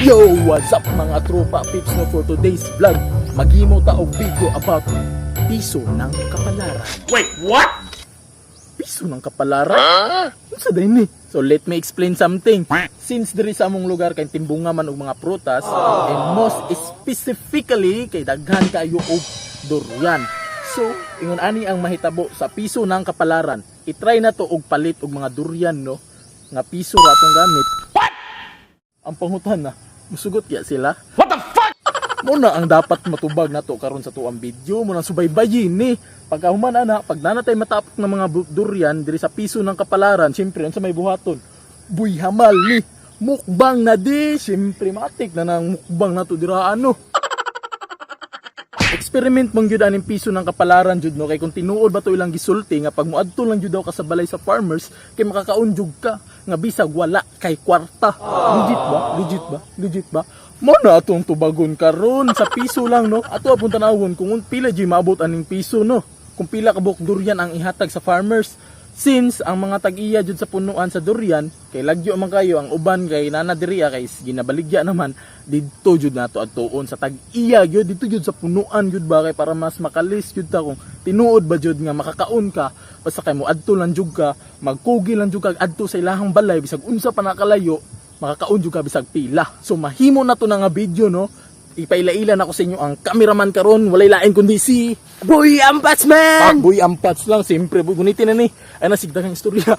Yo, what's up, mga tropa pips, no? For today's vlog, maghimo ta og video about piso ng kapalaran. Wait, what? Piso ng kapalaran? Unsa diay ni? So let me explain something. Since diri sa among lugar kay timbunga man og mga prutas and most specifically kay daghan kayo og durian. So, ingon ani ang mahitabo sa piso ng kapalaran. I-try na to og palit og mga durian, no, nga piso ra atong gamit. What? Ang pangutana, musugot kaya sila? What the fuck? Mao na ang dapat matubag nato karon sa tuang video mo nang subaybayin ni. Pagkahuman ana, pag nanatay matapok ng mga durian diri sa piso ng kapalaran, siyempre unsa may buhaton? Buy hamal ni. Mukbang na di, siyempre matik na nang mukbang nato dira ano. Experiment mong gyud aning piso ng kapalaran jud, no, kay kung tinuod ba to ilang gisulti nga pag moadto lang jud daw ka sa balay sa farmers kay makakaon jud ka nga bisag wala kay kwarta. Legit ba? Legit ba? Legit ba? Mo na atong tubagon karon sa piso lang, no. Ato apong tanawon kung pila jud maabot aning piso, no. Kung pila ka buok durian ang ihatag sa farmers. Since ang mga tag-iya jud sa punuan sa durian kay lagyo man kayo, ang uban kay nana diriya kay ginabaligya naman didto jud nato adtuon sa tag-iya gyud didto jud sa punuan jud ba, kay para mas makalis jud ta kung tinuod ba jud nga makakaon ka basta kay mo adto lang jud ka, magkugi lang jud ka adto sa ilahang balay, bisag unsa pa nakalayo, makakaon jud ka bisag pila. So mahimo na to na nga video, no. Ipaila-ila na ko sa inyo ang cameraman karon, walay lain kundi si Boy Ampats man! Boy Ampats lang, siyempre. Boy, gunitin na ni. Ay, nasigdag ang istorya.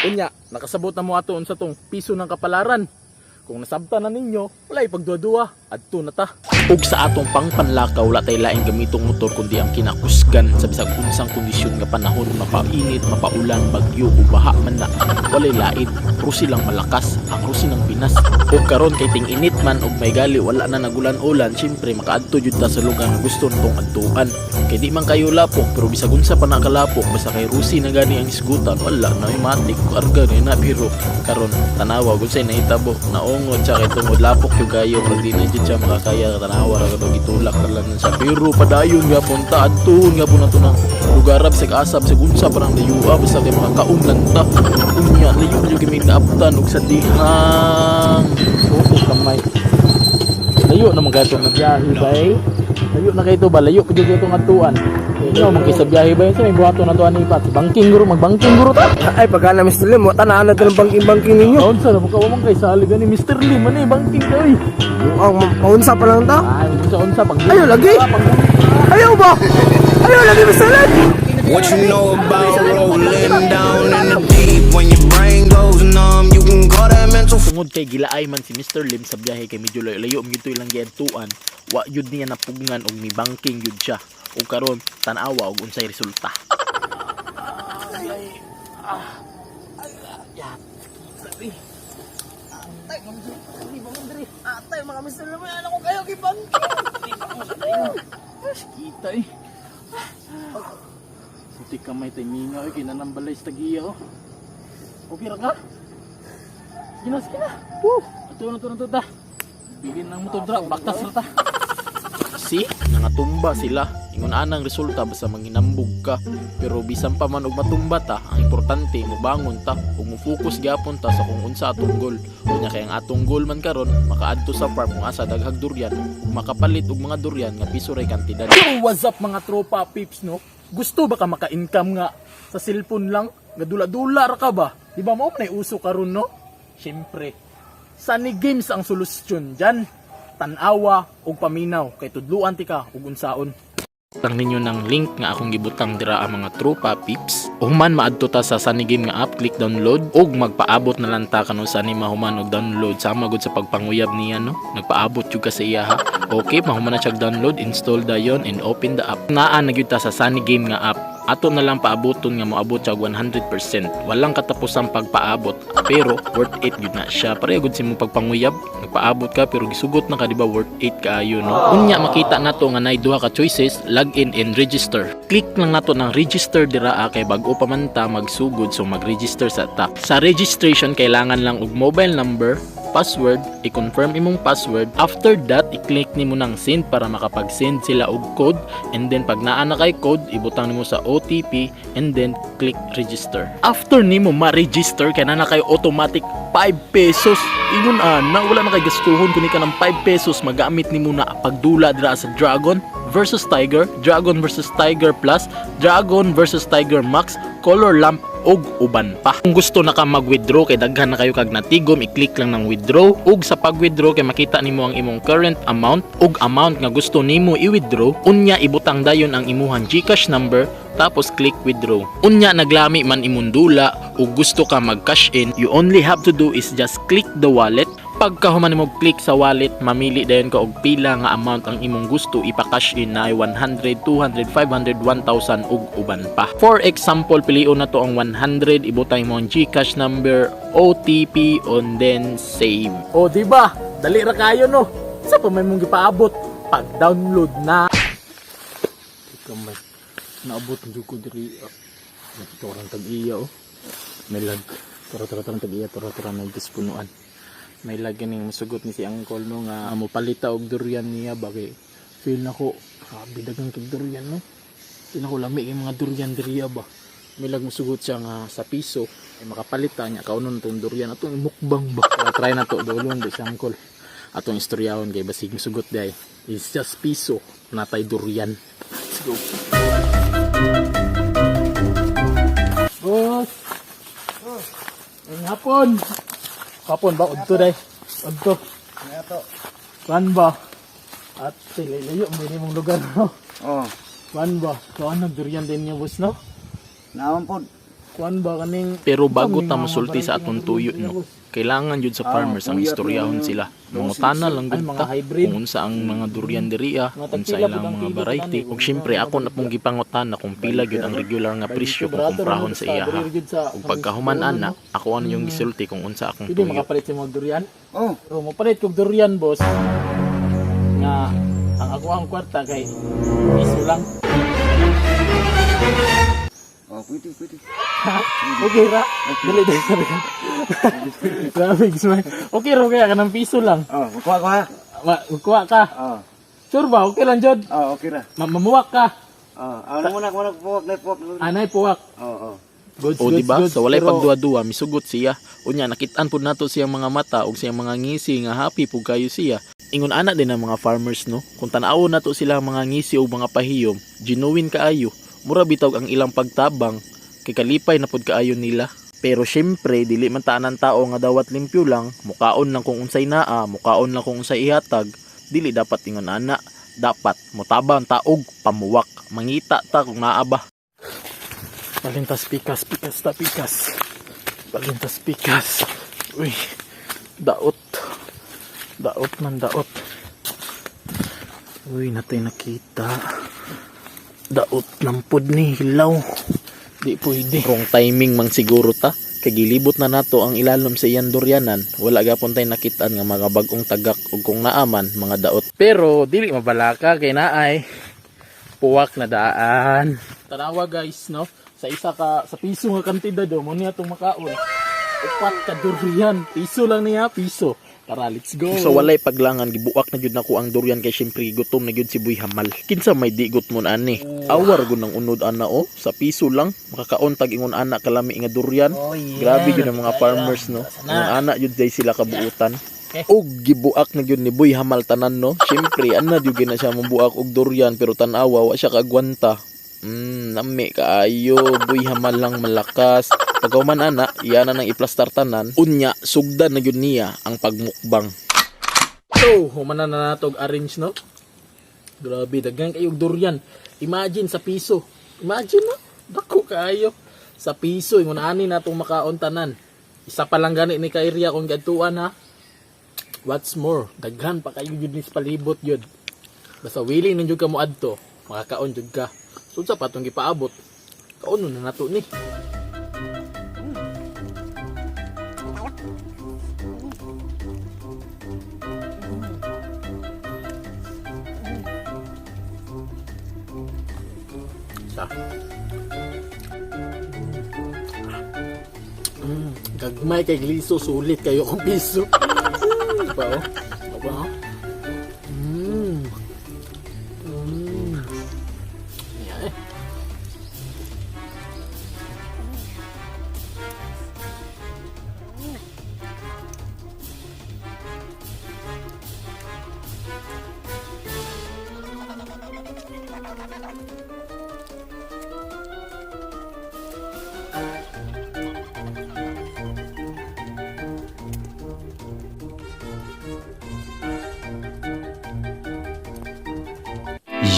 Unya, nakasabot na mo ato unsa tong piso ng kapalaran. Kung nasabta na ninyo, wala ipagduwa-duwa. Adto na ta. Ug sa atong pangpanlakaw, wala tay laing gamitong motor kundi ang kinakusgan sa bisag unsang kondisyon nga panahon, mapainit, mapaulan, bagyo o baha man na. Walay lait, rusi lang malakas, ang rusi ng Pinas. Ug karon kay ting-init man ug may gali wala na nagulan-ulan, syempre makaadto jud ta sa lugar nga gusto natong adtuan. Kay di man kayo lapok, pero bisag unsa pa nakalapok, basta kay rusi na gani ang isgutan, wala na may matik karga ni na. Pero karon tanawa kung say nahitabo, naungot siya kay tungod lapok yung kayo, pero di na jud siya makakaya. Tanawa ra kadto, gitulak na lang siya, pero padayon gapon ta, adtuon gapon nato ng lugar, bisag asa, bisag unsa pa nang layua, basta kay makakaon lang ta. Unya layo jud kami naabtan og sa dihang oo kamay, layo naman kayo itong biyahe bay, layo na kayo ito ba, layo pa jud kayo itong adtuan. Ikaw man kay sa biyahe ba sa may buhaton na to ani pa bangking guro, magbangking guro ta. Ay, pagka na Mr. Lim, tanahan na ito ng bangking-bangking ninyo. Kaon sa mo man kay sali gani Mr. Lim man eh, bangking ka oy. Ang paunsa pa lang ta. Ay, unsa unsa pag Ayaw, lagi. Ayaw ba? Ayaw lagi, Mr. Lim! What you know about rolling down in the deep? When your brain goes numb, you can call that mental Tungod kay gilaay man si Mr. Lim sa biyahe kay medyo layo-layo man gyud to ilang giadtuan, wa gyud niya napugngan og mibangking gyud siya. Ug karon tan-awa og unsay resulta. Atay, mga Mr. Lim, ano ko kayo gibangking? Kita eh. Buti kamay tayo mingaw eh, kinanambalay sa tagiya oh. Okay ra ka? Sige na, sige na. Woo! Ato na, ato na, ato ta. Bilin ng motor dra, baktas ra ta. See, nangatumba sila. Ingon anang resulta basta manghinambog ka. Pero bisan pa man og matumba ta, ang importante mobangon ta ug mo-focus gyapon ta sa kung unsa atong goal. Unya kay ang atong goal man karon makaadto sa farm kung asa daghag durian ug makapalit og mga durian nga piso ray kantidad. Yo, what's up, mga tropa pips, no? Gusto ba ka maka-income nga sa cellphone lang? Nga dula-dula ra ka ba? Di ba mao man ay uso karon, no? Syempre, Sunny Games ang solusyon dyan. Tanawa og paminaw kay tudluan ti ka og unsaon. Tang ninyo ng link nga akong gibutang dira ang mga tropa pips. Human maadto ta sa Sunny Game nga app, click download og magpaabot na lang ta kanu sa ni mahuman og download, sama gud sa pagpanguyab niya, no. Nagpaabot jud ka sa iya ha. Okay, mahuman na siya download, install dayon and open the app. Naa na gyud ta sa Sunny Game nga app. Ato na lang paaboton nga moabot siya og 100%. Walang katapusang pagpaabot pero worth it gyud na siya. Pareho gud sa imong pagpanguyab, nagpaabot ka pero gisugot na ka, di ba worth it kaayo, no? Unya makita nato nga nay duha ka choices, login and register. Click lang nato ng register dira ah, kay bag-o pa man ta magsugod, so mag-register sa ta. Sa registration kailangan lang og mobile number, Password, i-confirm imong password. After that, i-click nimo ng send para makapag-send sila og code, and then pag naa na kay code, ibutang nimo sa OTP and then click register. After nimo ma-register, kay na kay automatic 5 pesos. Ingon ana, wala na kay gastuhon kundi ka ng 5 pesos magamit nimo na pagdula dira sa Dragon versus Tiger, Dragon versus Tiger Plus, Dragon versus Tiger Max, Color Lamp ug uban pa. Kung gusto na ka mag-withdraw kay daghan na kayo kag natigom, i-click lang ng withdraw, ug sa pag-withdraw kay makita nimo ang imong current amount ug amount nga gusto nimo i-withdraw. Unya ibutang dayon ang imuhang GCash number, tapos click withdraw. Unya naglami man imong dula ug gusto ka mag-cash in, you only have to do is just click the wallet. Pagkahuman nimo click sa wallet, mamili dayon ka og pila nga amount ang imong gusto ipa-cash in, na 100, 200, 500, 1,000 ug uban pa. For example, pilion na to ang 100, ibutang mo ang GCash number, OTP, and then save. O di ba? Dali ra kayo, no. Sa pa may mong gipaabot, pag-download na. Kamay. Naabot jud ko diri. Turang tag-iya oh. May lag. Tura tura turang tag-iya, tura tura may punuan. May lag ganing musugot ni si Uncle, no, nga mo palita og durian niya ba, kay feel nako grabe daghang kag durian, no. Feel nako lami kay mga durian diri ba. May lag musugot siya nga sa piso ay makapalita niya kaunon tong durian atong mukbang ba. Tara, try na to dulon di si Uncle. Atong istoryahon kay basig musugot day. It's just piso natay durian. Let's go. Boss. Ang hapon. Hapon ba? Udto day. Udto. Kuan ba? At layo mo ini mong lugar, no? Oh, Kuan ba? Kuan nag durian din niya, boss, no? naman po. Kuan ba kaning Pero bago ta mosulti sa atong tuyo, no. Kailangan jud sa farmers ang puyat istoryahon na- sila. Mangutana lang Ay, gud mga ta hybrid. kung unsa ang mga durian diriya, Mga unsa tagpila ilang pud ang mga kilo variety. tanan, Ug syempre ako na pong gipangutana kung pila gyud ang regular nga presyo kung Barato kumprahon ra sa basta, iyaha. diri gyud sa Ug pagkahuman ana, ako ano yung gisulti kung unsa akong Pwede tuyo. makapalit sa mga durian? Oh, Oh, mopalit kog durian, boss. Nga ang ako ang kwarta kay piso lang. oh, pwede, pwede. Okay ra. Dali dali dali. Grabe, gismay. Okay ra kaya kanang piso lang. Oh, kuha kuha. Ma, kuha ka. Oh, Sure ba? Okay lang jud. oh, okay ra. Mamuwak ka. Oh, ano muna, muna puwak na puwak. Anay puwak. Oh, oh. Goods, O goods, di ba? goods. Sa walay Pero, pagduwa-duwa misugot siya. Unya nakit-an pud nato siyang mga mata ug siyang mga ngisi nga happy pud kayo siya. Ingon ana din ang mga farmers, no. Kung tan-awon nato sila ang mga ngisi ug mga pahiyom, genuine kaayo. Mura bitaw ang ilang pagtabang kay kalipay na pud kaayo nila. Pero syempre, dili man tanan tao nga dawat limpyo lang, mukaon lang kung unsay naa, mukaon lang kung unsay ihatag. Dili dapat ingon ana. Dapat mutabang taog pamuwak. Mangita ta kung naa ba. Palintas pikas, pikas ta pikas. Palintas pikas. Uy. Daot. Daot man daot. Uy, natay nakita. Daot lampod ni hilaw. Di pwede. Wrong timing man siguro ta. Kay gilibot na nato ang ilalom sa iyang duryanan, wala gapon tay nakitaan nga mga bag-ong tagak ug kung naaman mga daot. Pero dili mabalaka kay naay puwak na daan. Tanawa guys, no? Sa isa ka sa piso nga kantidad do mo niya tong makaon. Upat ka durian, piso lang niya, piso. Tara, let's go. Sa walay paglangan gibuak na gyud nako ang durian kay syempre gutom na gyud si Buy Hamal. Kinsa may digot mo ani? Awar gud ng unod ana o, sa piso lang makakaon tag ingon ana kalami nga durian. Oh, yeah. Grabe gyud ang mga farmers, no. Ingon ana gyud day sila kabuutan. Og gibuak na gyud ni Boy Hamal tanan, no. Syempre ana gyud na siya mabuak og durian, pero tan-awa wa siya kaagwanta. Nami kaayo, Boy Hamal lang malakas. Pagkahuman ana, iya na nang iplastar tanan. Unya, sugdan na gyud niya ang pagmukbang. So, humana na nato og arrange, no? Grabe, daghan kayo og durian. Imagine sa piso. Imagine, no? Dako kaayo. Sa piso, ingon ani natong makaon tanan. Isa pa lang gani ni ka area kung gadtuan ha. What's more, daghan pa kayo jud ni sa palibot jud. Basta willing nun jud ka mo adto, makakaon jud ka. So sa patong gipaabot, kaonon na nato ni. Sa. Gagmay kay gliso, sulit kayo kung piso. pa oh. Aba ha? Yan eh.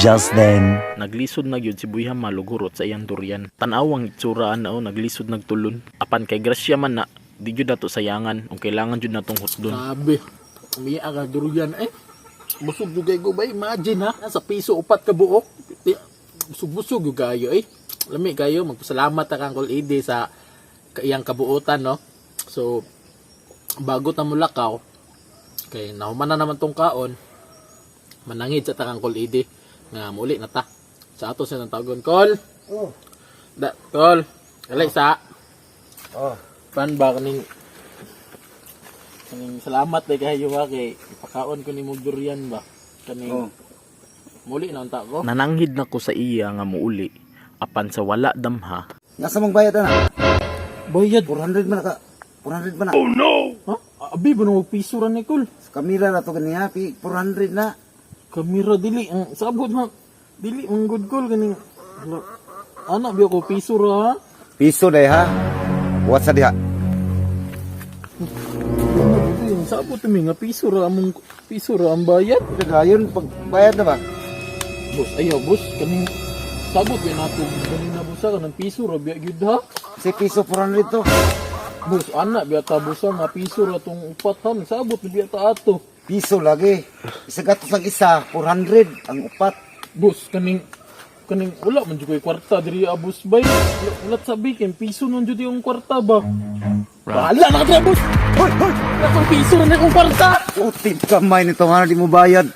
Just then. Naglisod na gyud si Buy Hamal og hurot sa iyang durian. Tan-aw ang itsura ana oh, naglisod nagtulon. Apan kay grasya man na, di gyud nato sayangan ug kailangan jud natong hutdon. Grabe. Umiya ka durian eh. Busog jud kay ko ba? Imagine ha, sa piso upat ka buok. Busog-busog jud kayo eh. Lami kayo, magpasalamat ta kang Uncle AD sa iyang kabuotan no. So bago ta mulakaw kay nahuman na naman tong kaon, manangid sa takang Uncle AD nga muli na ta. Sa ato siya ng tagon Kol. Oh. Da, Kol. Alay sa Oh. pan ba kaning kaning salamat day kayo ha kay ipakaon ko nimo durian ba kaning Oh. muli na unta ko. Nananghid na ko sa iya nga muuli apan sa wala damha. Nasa mong bayad ana? Bayad. 400 man na ka. 400 man na. Ha, abi ba nung piso ra ni Kol? Sa kamera na to ganiya, 400 na. Kamera dili ang sabot ha, dili ang good call kaning hala, ana biya ko piso ra ha. Piso day ha. Buhat sa diha. Ano yung sabot mi nga piso ra among piso ra ang bayad. Dayon pag bayad na ba? Boss, ayaw boss, kaning sabot ba nato kaning nabusa kanang piso ra biya gyud ha. Si piso 400 to. Boss, ana biya ta busa nga piso ra tong upat ha, sabot na biya ta ato. Piso lagi. Isa gatos ang isa, 400 ang upat. Boss, kaning kaning wala man jud koy kwarta diri abos bay. Wala, wala sabi kay piso nun jud yung kwarta ba. Bahala na ka diri, boss. Hoy, hoy. Wala kang piso na akong kwarta. Utim kamay nito nga di mo bayad.